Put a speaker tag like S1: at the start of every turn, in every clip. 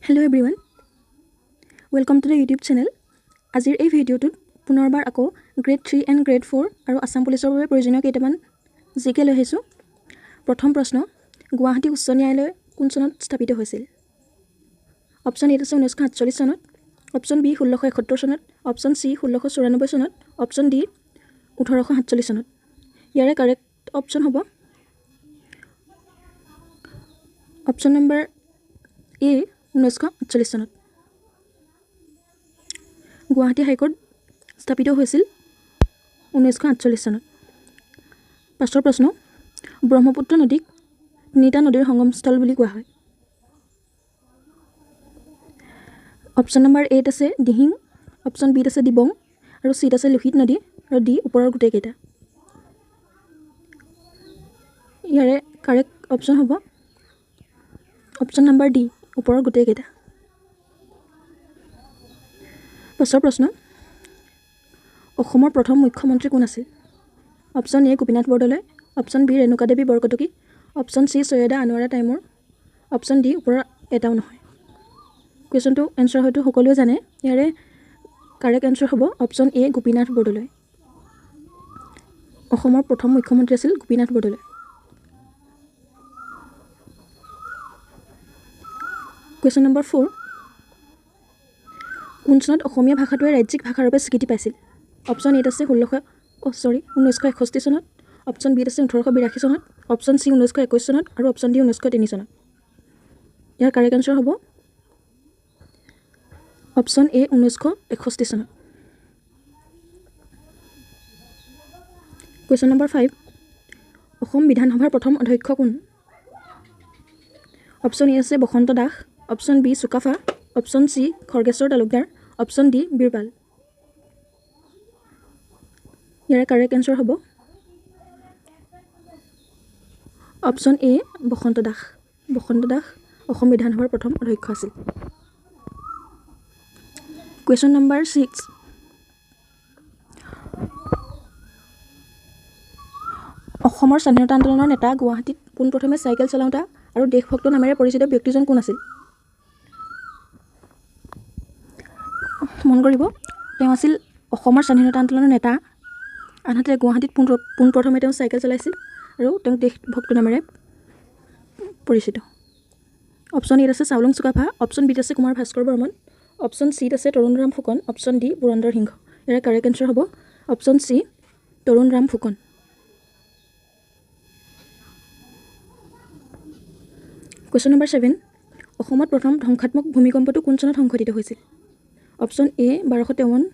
S1: Hello everyone, welcome to the YouTube channel. আজিৰ এই ভিডিঅ'টোত পুনৰবাৰ আকৌ গ্ৰেড 3 এণ্ড গ্ৰেড 4 আৰু আছাম পুলিচৰ বাবে প্ৰয়োজনীয় কেইটামান জিকে লৈ আহিছোঁ। প্ৰথম প্ৰশ্ন, গুৱাহাটী উচ্চ ন্যায়ালয় কোন চনত স্থাপিত হৈছিল? অপশ্যন এত আছে 1948 চনত, অপশ্যন বি 1671 চনত, অপশ্যন চি 1694 চনত, অপশ্যন ডি 1847 চনত। ইয়াৰে কাৰেক্ট অপশ্যন হ'ব অপশ্যন নম্বৰ এ 1948 চনত। গুৱাহাটী হাইকোৰ্ট স্থাপিত হৈছিল 1948 চনত। পাছৰ প্ৰশ্ন, ব্ৰহ্মপুত্ৰ নদীক তিনিটা নদীৰ সংগমস্থল বুলি কোৱা হয়। অপশ্যন নম্বৰ এত আছে দিহিং, অপশ্যন বিত আছে দিবং আৰু চিত আছে লোহিত নদী আৰু ডি ওপৰৰ গোটেইকেইটা। ইয়াৰে কাৰেক্ট অপশ্যন হ'ব অপশ্যন নম্বৰ ডি ওপৰৰ গোটেইকেইটা। পাছৰ প্ৰশ্ন, অসমৰ প্ৰথম মুখ্যমন্ত্ৰী কোন আছিল? Option A Gopinath Bordoloi, option B Renuka Devi Borkotoky, option C Syeda Anowara Taimur, option D ওপৰৰ এটাও নহয়। কুৱেশ্যনটো এনচাৰ হয়তো সকলোৱে জানে। ইয়াৰে কাৰেক্ট এনচাৰ হ'ব অপশ্যন এ গোপীনাথ বৰদলৈ। অসমৰ প্ৰথম মুখ্যমন্ত্ৰী আছিল গোপীনাথ বৰদলৈ। কুৱেশ্যন নম্বৰ 4, কোন চনত অসমীয়া ভাষাটোৱে ৰাজ্যিক ভাষাৰূপে স্বীকৃতি পাইছিল? অপশ্যন এত আছে 1961 চনত, অপশ্যন বিত আছে 1882 চনত, অপশ্যন চি 1921 চনত আৰু অপশ্যন ডি 1903 চনত। ইয়াৰ কাৰেক্ট এনচাৰ হ'ব অপশ্যন এ 1961 চনত। কুৱেশ্যন নম্বৰ 5, অসম বিধানসভাৰ প্ৰথম অধ্যক্ষ কোন? অপশ্যন এ আছে Basanta Das, option B Sukaphaa, option C Khargeswar Talukdar, option D Birpal. ইয়াৰে কাৰেক্ট এনচাৰ হ'ব অপশ্যন এ বসন্ত দাস। বসন্ত দাস অসম বিধানসভাৰ প্ৰথম অধ্যক্ষ আছিল। কুৱেশ্যন নম্বৰ 6, অসমৰ স্বাধীনতা আন্দোলনৰ নেতা, গুৱাহাটীত পোনপ্ৰথমে চাইকেল চলাওঁতা আৰু দেশভক্ত নামেৰে পৰিচিত ব্যক্তিজন কোন আছিল? মন কৰিব, তেওঁ আছিল অসমৰ স্বাধীনতা আন্দোলনৰ নেতা, আনহাতে গুৱাহাটীত পোনপ্ৰথমে তেওঁ চাইকেল চলাইছিল আৰু তেওঁক দেশভক্ত নামেৰে পৰিচিত। অপশ্যন এত আছে চাওলুং চুকাফা, অপশ্যন বিত আছে কুমাৰ ভাস্কৰ বৰ্মন, অপশ্যন চিত আছে তৰুণৰাম ফুকন, অপশ্যন ডি পুৰন্দৰ সিংহ। ইয়াৰ কাৰেক্ট এনচাৰ হ'ব option C Tarunram Phukan. Question number 7, অসমত প্ৰথম ধ্বংসাত্মক ভূমিকম্পটো কোন চনত সংঘটিত হৈছিল? Option A 1253,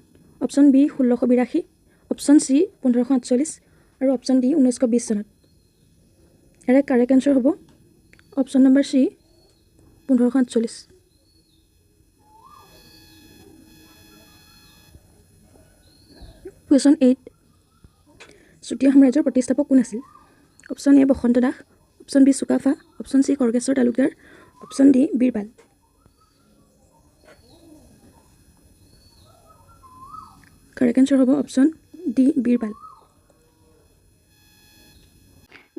S1: option B 1682, option C 1548 আৰু অপশ্যন ডি 1920 চনত। ইয়াৰে কাৰেক্ট এনচাৰ হ'ব option number C 1548। Question 8, Chutia সাম্ৰাজ্যৰ প্ৰতিষ্ঠাপক কোন আছিল? Option A Basanta Das, option B Sukaphaa, option C Khargeswar Talukdar, option D Birpal. Correct answer হ'ব option D Birpal.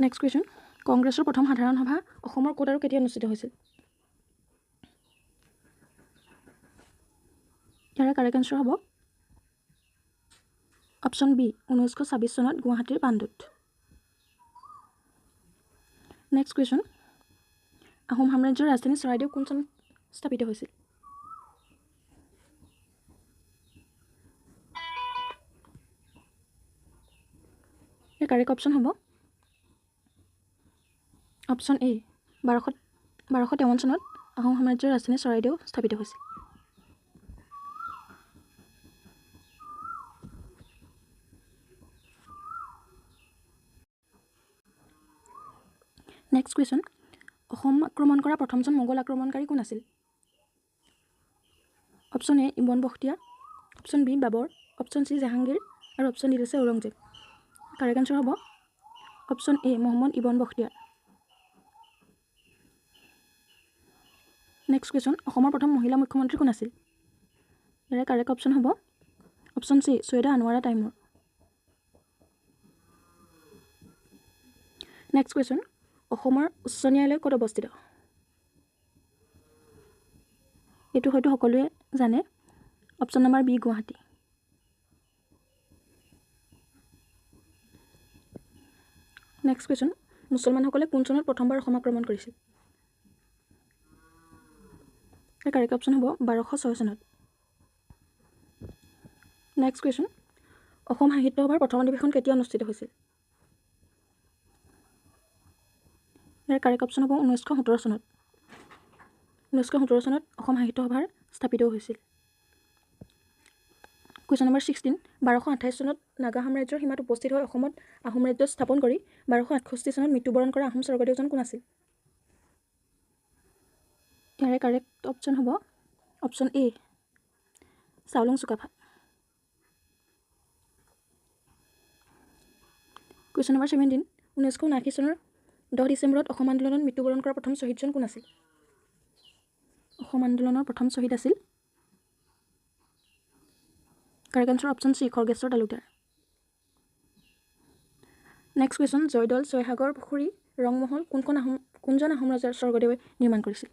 S1: Next question, কংগ্ৰেছৰ প্ৰথম সাধাৰণ সভা অসমৰ ক'ত আৰু কেতিয়া অনুষ্ঠিত হৈছিল? ইয়াৰে কাৰেক্ট এনচাৰ হ'ব অপশ্যন বি 1926 চনত গুৱাহাটীৰ পাণ্ডুত। নেক্সট কুৱেশ্যন, আহোম সাম্ৰাজ্যৰ ৰাজধানী চৰাইদেউ কোন চনত স্থাপিত হৈছিল? ইয়াৰ কাৰেক্ট অপশ্যন হ'ব অপশ্যন এ 1253 চনত আহোম সাম্ৰাজ্যৰ ৰাজধানী চৰাইদেউ স্থাপিত হৈছিল। নেক্সট কুৱেশ্যন, অসম আক্ৰমণ কৰা প্ৰথমজন মোগল আক্ৰমণকাৰী কোন আছিল? Option A Ibn Bakhtiyar, option B Babur, option C Jahangir আৰু অপশ্যন ডি আছে ঔৰংজেব। কাৰেক্ট এনচাৰ হ'ব option A Mohammad Ibn Bakhtiyar. Next question, অসমৰ প্ৰথম মহিলা মুখ্যমন্ত্ৰী কোন আছিল? ইয়াৰে কাৰেক্ট অপশ্যন হ'ব option C Syeda Anowara Taimur. Next question, অসমৰ উচ্চ ন্যায়ালয় ক'ত অৱস্থিত? এইটো হয়তো সকলোৱে জানে, option number B Guwahati. Next question, মুছলমানসকলে কোন চনত প্ৰথমবাৰ অসম আক্ৰমণ কৰিছিল? কাৰেক্ট অপশ্যন হ'ব 1206 চনত। নেক্সট কুৱেশ্যন, অসম সাহিত্য সভাৰ প্ৰথম অধিৱেশন কেতিয়া অনুষ্ঠিত হৈছিল? ইয়াৰ কাৰেক্ট অপশ্যন হ'ব 1917 চনত। 1917 চনত অসম সাহিত্য সভাৰ স্থাপিত হৈছিল। কুৱেশ্যন নম্বৰ 16, 1228 চনত নাগা সাম্ৰাজ্যৰ সীমাত উপস্থিত হৈ অসমত আহোম ৰাজ্য স্থাপন কৰি 1268 চনত মৃত্যুবৰণ কৰা আহোম স্বৰ্গদেউজন কোন আছিল? ইয়াৰে কাৰেক্ট অপশ্যন হ'ব option A Chaolung Sukaphaa. Question number 17, 1979 চনৰ 10 ডিচেম্বৰত অসম আন্দোলনত মৃত্যুবৰণ কৰা প্ৰথম শ্বহীদজন কোন আছিল? অসম আন্দোলনৰ প্ৰথম শ্বহীদ আছিল correct answer option C Khargeswar Talukdar. Next question, Joydol, Joysagar পুখুৰী, ৰংমহল কোনখন আহোম কোনজন আহোম ৰজাৰ স্বৰ্গদেৱে নিৰ্মাণ কৰিছিল?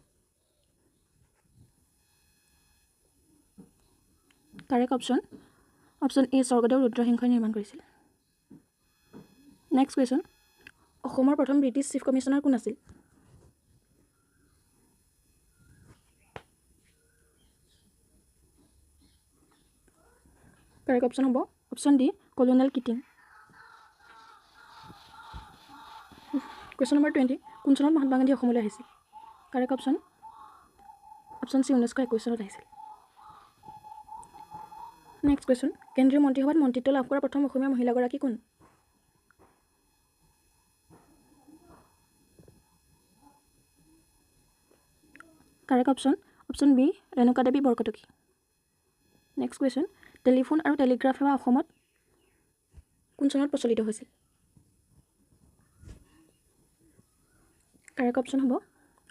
S1: কাৰেক্ট অপশ্যন অপশ্যন এ স্বৰ্গদেউ ৰুদ্ৰসিংহই নিৰ্মাণ কৰিছিল। নেক্সট কুৱেশ্যন, অসমৰ প্ৰথম ব্ৰিটিছ চিফ কমিশ্যনাৰ কোন আছিল? কাৰেক্ট অপশ্যন হ'ব option D colonel Keating. Question number 20, কোন চনত মহাত্মা গান্ধী অসমলৈ আহিছিল? কাৰেক্ট অপশ্যন অপশ্যন চি 1921 চনত আহিছিল। নেক্সট কুৱেশ্যন, কেন্দ্ৰীয় মন্ত্ৰীসভাত মন্ত্ৰিত্ব লাভ কৰা প্ৰথম অসমীয়া মহিলাগৰাকী কোন? Correct option option B Renuka Devi Borkotoky. Next question, telephone আৰু টেলিগ্ৰাফ সেৱা অসমত কোন চনত প্ৰচলিত হৈছিল? কাৰেক্ট অপশ্যন হ'ব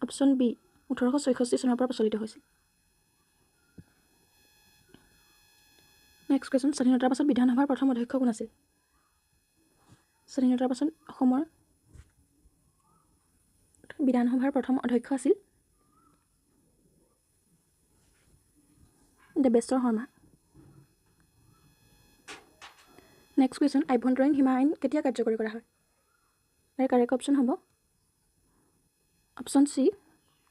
S1: অপশ্যন বি 1866 চনৰ পৰা প্ৰচলিত হৈছিল। নেক্সট কুৱেশ্যন, স্বাধীনতাৰ পাছত বিধানসভাৰ প্ৰথম অধ্যক্ষ কোন আছিল? স্বাধীনতাৰ পাছত অসমৰ বিধানসভাৰ প্ৰথম অধ্যক্ষ আছিল দেৱেশ্বৰ শৰ্মা। নেক্সট কুৱেশ্যন, আভ্যন্তৰীণ সীমা আইন কেতিয়া কাৰ্যকৰী কৰা হয়? ইয়াৰ কাৰেক্ট অপশ্যন হ'ব অপশ্যন চি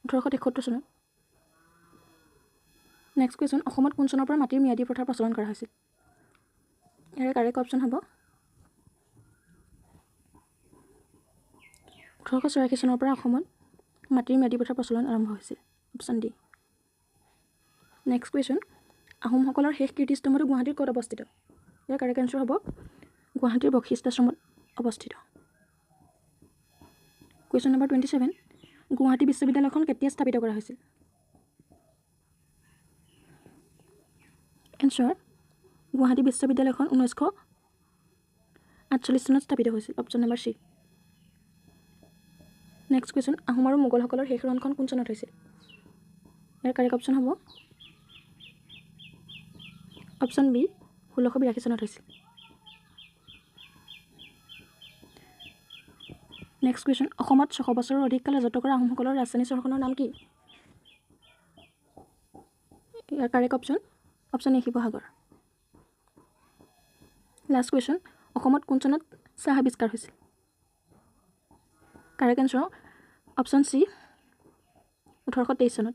S1: 1873 চনত। নেক্সট কুৱেশ্যন, অসমত কোন চনৰ পৰা মাটিৰ ম্যাদী প্ৰথাৰ প্ৰচলন কৰা হৈছিল? ইয়াৰ কাৰেক্ট অপশ্যন হ'ব 1884 চনৰ পৰা অসমত মাটিৰ ম্যাদী প্ৰথাৰ প্ৰচলন আৰম্ভ হৈছিল, অপশ্যন ডি। নেক্সট কুৱেশ্যন, আহোমসকলৰ শেষ কীৰ্তিস্তম্ভটো গুৱাহাটীৰ ক'ত অৱস্থিত? ইয়াৰ কাৰেক্ট এনচাৰ হ'ব গুৱাহাটীৰ বশিষ্ঠাশ্ৰমত অৱস্থিত। কুৱেশ্যন নম্বৰ 27, গুৱাহাটী বিশ্ববিদ্যালয়খন কেতিয়া স্থাপিত কৰা হৈছিল? এনচাৰ, গুৱাহাটী বিশ্ববিদ্যালয়খন 1948 চনত স্থাপিত হৈছিল, option number C. Next question, Ahom আৰু মোগলসকলৰ শেষ ৰণখন কোন চনত হৈছিল? ইয়াৰ কাৰেক্ট অপশ্যন হ'ব অপশ্যন বি 1682 চনত হৈছিল। নেক্সট কুৱেশ্যন, অসমত 600 বছৰৰ অধিক কাল ৰাজত্ব কৰা আহোমসকলৰ ৰাজধানী চহৰখনৰ নাম কি? ইয়াৰ correct option option A Sivasagar. Last question, অসমত কোন চনত চাহ আৱিষ্কাৰ হৈছিল? কাৰেক্ট এনচাৰ অপশ্যন চি 1823 চনত।